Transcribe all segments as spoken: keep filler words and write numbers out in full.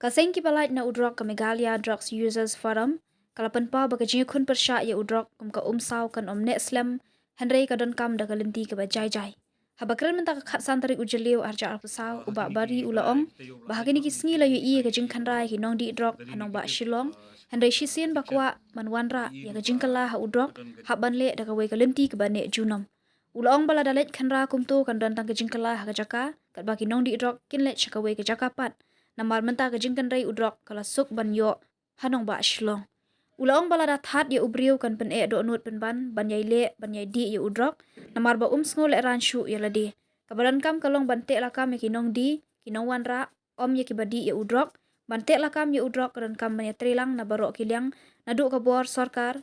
Ka seng kiba lait na u drok ka Meghalaya Drugs Users Forum ka la pynpaw ba ka jingïakhun pyrshah ïa u drok kum ka umsaw kan ym neh slem, hynrei ka donkam da ka lynti kaba jai jai. Haba kren mynta ka khatsan tarik u Jylliew arhajar arphew saw, u Bah Bari u la ong ba ha kine ki sngi la ïohi ïa ka jingkhynra ïa ki nongdih drok ha nongbah Shillong, hynrei shisien ba kwah ban wanrah ïa ka jingkylla ha u drok, hap ban leh da kawei ka lynti kaba neh junom. U la ong ba lada leit khynra kumto kan don tang ka jingkylla ha ka jaka, katba ki nongdih drok kin leit sha kawei ka jaka pat. Namar mynta ka jingkynrei u drok ka la suk ban ïoh ha nongbah Shillong. U la ong ba lada thad ïa u briew kan pyneh dohnud pynban ban ïai leh ban ïai dih ïa u drok, namar ba um sngew lehraiñ shuh ïa lade. Kaba donkam ka long ban teh lakam ïa ki nongdie, ki nongwanrah, ym ïa kiba dih ïa u drok. Ban teh lakam ïa u drok ka donkam ban ïatreilang na baroh ki liang, naduh ka bor sorkar,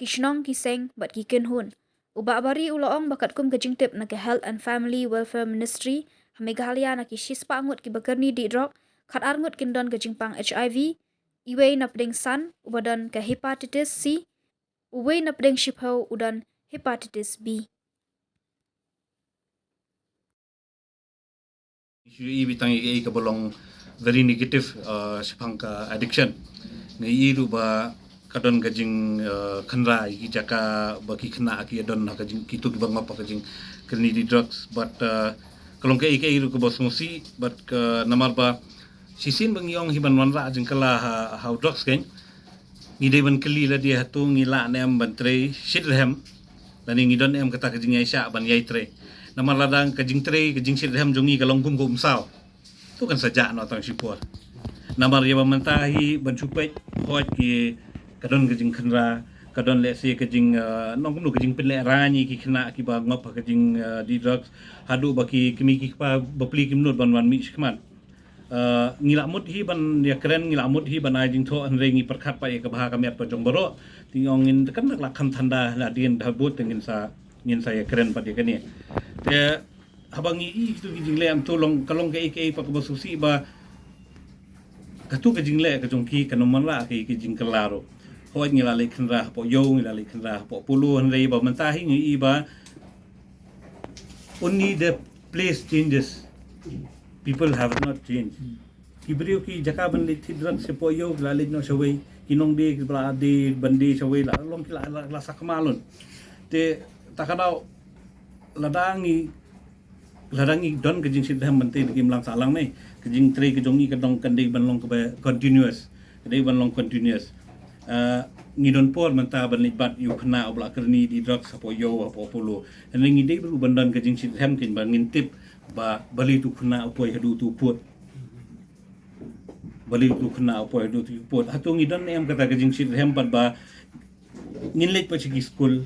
ki shnong, ki seng bad ki kynhun. U Bah Bari u la ong ba katkum ka jingtip na ka Health and Family Welfare Ministry ha Meghalaya, na ki shispah ngut kiba kyrni dih drok, khatar ngut kin don ka jingpang HIV, iwei na pdeng san uba don ka hepatitis C, uwei na pdeng shiphew u don hepatitis B. Issue i bitang i, i kaba long very negative, uh, shaphang ka addiction. Nga i ruh ba ka don ka jing, uh, khynra i ki jaka ba ki khynnah ki don ha ka jing, kito kiba ngop ha ka jingkyrni dih drugs, but, uh, ka long ka i, ka i ruh kaba sngewsih, but ka namar ba shisien ba ngi ong hi ban wanrah jingkylla ha, ha u drugs kein, ngi dei ban kylli lade hato ngi lah ne em ban trei shitrhem, lane ngi don em kata ka jingïaishah ban ïai trei. Namar lada ka jingtrei, ka jingshitrhem jong ngi ka long kum ka umsaw, to kan sa jah noh tang shipor. Namar ïa ba mynta hi ban shu peit, hooid ki ka don ka jingkhynra, ka don lehse ka jing, uh, nongkumno ka jingpynlehraiñ ïa ki khynnah kiba ngop ha ka jing, uh, dih drugs, haduh ba ki kmie ki kpa bapli kim nud ban wan mih shakhmat. Uh, ngi la mut hi ban ïakren, ngi la mut hi ban ai jingthoh, hynrei ngi pyrkhat pat ïa ka bha ka miat pat jong baroh. Te ngi ong ngin kan dak la kham thanda la dien da bud te ngin sa, ngin sa ïakren pat ïa kane. Te haba ngi i kito ki jingleh, to long, ka long kaei kaei pat kaba sngewsih ba kato ka jingleh ka jong ki kan ym wanrah ka, ka jingkylla ruh. Hooid ngi la leit khynra hapoh ïew, ngi la leit khynra hapoh Apollo, hynrei ba mynta hi ngi i ba only the place changes. People have not changed. Ki briew ki jaka ban leit thied drugs shapoh ïew ki la leit noh shawei. Ki nongdie kiba la die ban die shawei la long ki la, la, la sakma lun. Te ta ka daw lada ngi, lada ngi don ka jingshitrhem ban trei da ki imlang sahlang ne, ka jingtrei ka jong ngi ka dang kan dei ban long kaba continuous. Ka dei ban long continuous. Ah, ngi don por mynta ban leit bat ïa u khynnah uba la kyrni dih drugs hapoh ïew, hapoh Apollo. Hynrei ngi dei ruh ban don ka jingshitrhem kein ba ngin tip ba balei uto u khynnah u poi haduh uto u pud. Balei uto u khynnah u poi haduh uto u pud. Hato ngi don em kata ka jingshitrhem pat ba ngin leit pat sha ki skul.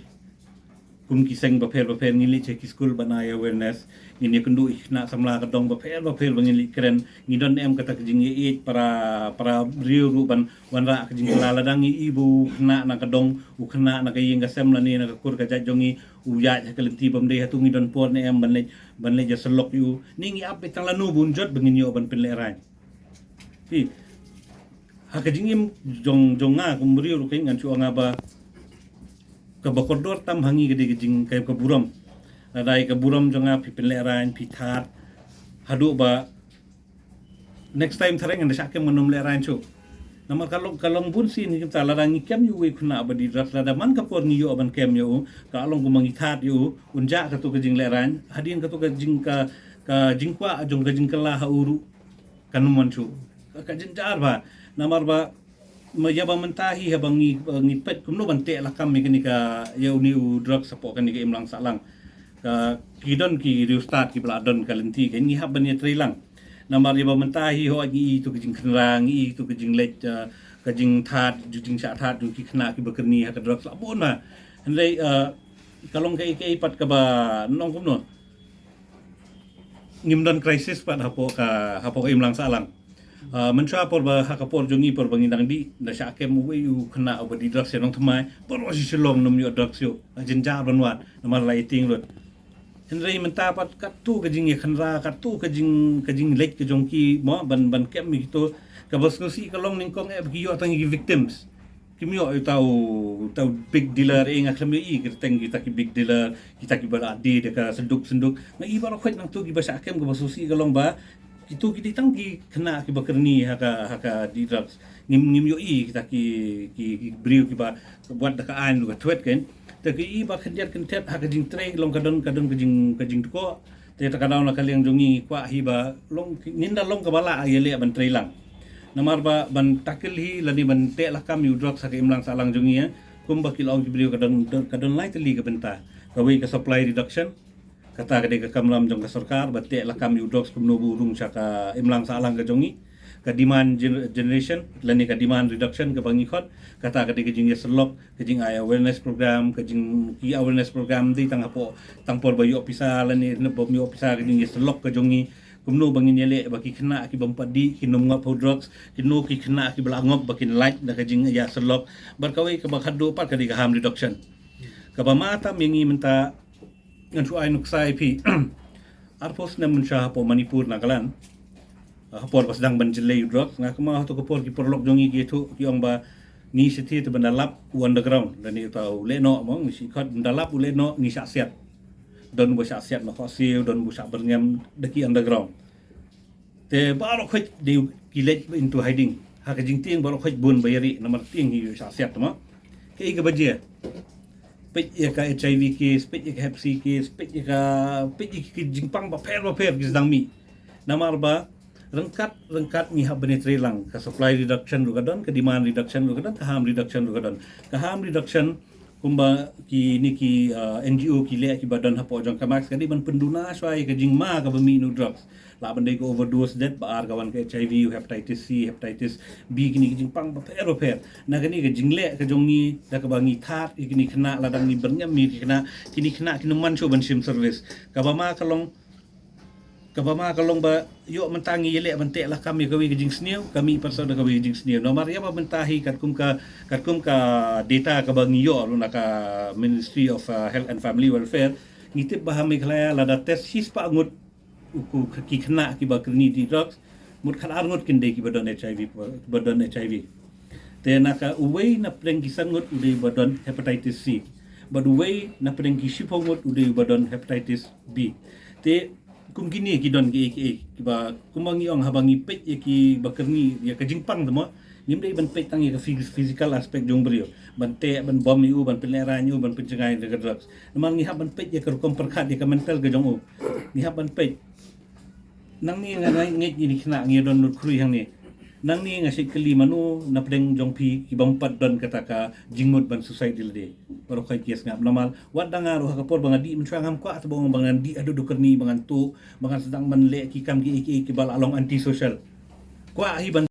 Kum ki seng bapher bapher ngin leit sha ki skul ban ai awareness. Ngin ïakynduh ïa ki khynnah samla ka dong bapher bapher ba ngin leit kren. Ngi don em kata ka jingïaieit para, para briew ruh ban wanrah ka jingkylla. Lada ngi i ba u khynnah na ka dong, u khynnah na ka ïing ka sem lane na ka kur ka jait jong ngi u ïaid ha ka lynti bym dei, hato ngi don por ne em ban leit, ban leit ïasyllok ïa u? Ne ngi ap beit tang lano ba un jot ba ngin ïoh ban pynlehraiñ? Phi, ha ka jingim jong, jong nga kum u briew ruh kein ngan shu ong nga ba kaba kordor tam ha ngi ka dei ka jing, ka, ka burom. Lada ïa ka burom jong nga phi pynlehraiñ, phi thad, haduh ba next time thareng ngan da shah kem ngan ym lehraiñ shuh. Namar ka long, ka long bun sien hi kumta, lada ngi kem ïa uwei u khynnah ba dih drugs, lada man ka por ngi ïoh ban kem ïa u, ka long kumba ngi thad ïa u, un jah kato ka jinglehraiñ, hadien kato ka jing, ka, ka jingkwah jong ka jingkylla ha u ruh kan ym wan shuh. Ka, ka jynjar bha. Namar ba ma ïa ba mynta hi haba ngi, ngi peit kumno ban teh lakam ïa kane ka, ïa une u drugs hapoh kane ka imlang sahlang. Ka, ki don ki riewstad kiba la don ka lynti ka ngi hap ban ïatreilang. Namar ïa ba mynta hi hooid ngi i to ka jingkhynra, ngi i to ka jingleit, eh, ka jingthad, jingshah thad jong ki khynnah kiba kyrni ha ka drugs la bun bha. Hynrei, eh, ka long kaei kaei pat kaba nongkumno. Ngim don crisis pat hapoh ka, hapoh ka imlang sahlang. Ah, mynshuwa por ba ha ka por jong ngi por ba ngi dang dih, da shah kem uwei u khynnah uba dih drugs sha Nongthymmai, baroh shi Shillong nym ïoh drugs shuh. Ka jynjar ban wad, namar la ïa tieng lut. Hynrei mynta pat kato ka jingïakynra, kato ka jing, ka jingleit ka jong ki mo ban, ban kem ïa kito, kaba sngewsih ka long nyngkong eh ba ki ïoh tang ïa ki victims. Kim ïoh ïa uta u, uta u big dealer, eh, nga khlem ïohi kyrteng kita ki big dealer, kita kiba la die da ka synduk synduk. Nga i baroh khoit nangto kiba shah kem kaba sngewsih ka long ba Kito ki dei tang ki khynnah kiba kyrni ha ka, ha ka dih drugs. Ngim, ngim ïohi kita ki, ki, ki briew kiba wat da ka aiñ ruh ka thwet kein. Te ki i ba khyndiat kynthet ha ka jingtrei long ka don, ka don ka jing, ka jingtkoh. Te ta ka daw na ka liang jong ngi kwah hi ba long, ngin da long kaba lah ïaleh ban trei lang. Namar ba ban tackle hi lane ban teh lakam ïa u drugs ha ka imlang sahlang jong ngi, eh. Kumba ki la ong ki briew, ka don, ka don lai tylli ka bynta. Kawei ka supply reduction. Kata ka dei ka kamram jong ka sorkar ba teh lakam ïa u drugs kumno ba u rung sha ka imlang sahlang ka jong ngi. Ka demand gen-, generation lane ka demand reduction kaba ngi khot. Kata ka dei ka jingïasyllok, ka jingai awareness program, ka jing, ki awareness program dei tang hapoh, tang por ba ïoh pisa lane bym ïoh pisa, ka jingïasyllok ka jong ngi. Kumno ba ngin ïaleh ba ki khynnah ki bym pat dih kin ym ngop ha u drugs, kino ki khynnah kiba la ngop ba kin lait da ka jingïasyllok. Bad kawei kaba khatduh pat ka dei ka harm reduction. Kaba ma tam ïa ngi mynta, ngan shu ai nuksa ïa phi. Arphew snem mynshuwa hapoh Manipur, Nagaland, ha por ba sdang ban jyllei u drugs, nga kynmaw hato ka por ki paralok jong ngi ki ïathuh ki ong ba ngi shithi te ban da lap u underground, lane uta u lehnoh mo, ngi shi khot ban da lap u lehnoh ngi shah siat. Don ba shah siat na khohsiew, don ba shah byrngem da ki underground. Te baroh khoit dei ki leit into hiding. Ha ka jingtieng baroh khoit bun ba ïarih namar tieng hi ïa u shah siat mo. Kaei kaba jia? Peit ïa ka H I V case, peit ïa ka Hep C case, peit ïa ka, peit ïa ki jingpang bapher bapher ki sdang mih. Namar ba ryngkat ryngkat ngi hap ban ïatrei lang, ka supply reduction ruh ka don, ka demand reduction ruh ka don, ka harm reduction ruh ka don. Ka harm reduction kumba kine ki, uh, N G O ki leh kiba don hapoh jong ka MACS ka dei ban pynduna shuwa ïa ka jingma kaba mih na u drugs. Lah ban dei ka overdose death, ba ar ka wan ka H I V, hepatitis C, hepatitis B, kine ki jingpang bapher bapher. Na kane ka jingleh ka jong ngi da kaba ngi thad ïa kine khynnah, lada ngi byrngem ïa kine khynnah, kine khynnah kin ym man shuh ban shim service. Kaba ma ka long, kaba ma ka long ba ïoh mynta ngi ïaleh ban teh lakam ïa kawei ka jingsniew, ka mih pat sa da kawei ka jingsniew. Namar ïa ba mynta hi katkum ka, katkum ka data kaba ngi ïoh ruh na ka Ministry of, uh, Health and Family Welfare, ngi tip ba ha Meghalaya lada test shispah ngut u, ki khynnah kiba kyrni dih drugs, mut khatar ngut kin dei kiba don H I V, kiba don H I V. Te na ka uwei na pdeng ki san ngut u dei uba don hepatitis C. Bad uwei na pdeng ki shiphew ngut u dei uba don hepatitis B. Te kum kine ki don kiei kiei kiba, kumba ngi ong, haba ngi peit ïa kiba kyrni ïa ka jingpang te mo, ngim dei ban peit tang ïa ka phys-, physical aspect jong u briew, ban teh, ban bom ïa u, ban pynlehraiñ ïa u, ban pynjngai da ka drugs. Namar ngi hap ban peit ïa ka rukom pyrkhat, ïa ka mental ka jong u. Ngi hap ban peit. Nangne nga ngeit, ngeit ïa kine khynnah ngi don lut khrui hangne. Nangne nga shait kylli mano na pdeng jong phi ki bym pat don kata ka jingmut ban suicide ïa lade. Baroh khoit ki ïa sngap. Namar wat da nga ruh ha ka por ba nga dih mynshuwa ngam kwah te ba ong ba ngan dih haduh da u kyrni, ba ngan tuh, ba ngan sdang ban leh ki kam kiei kiei kiba la long anti-social. Kwah hi ban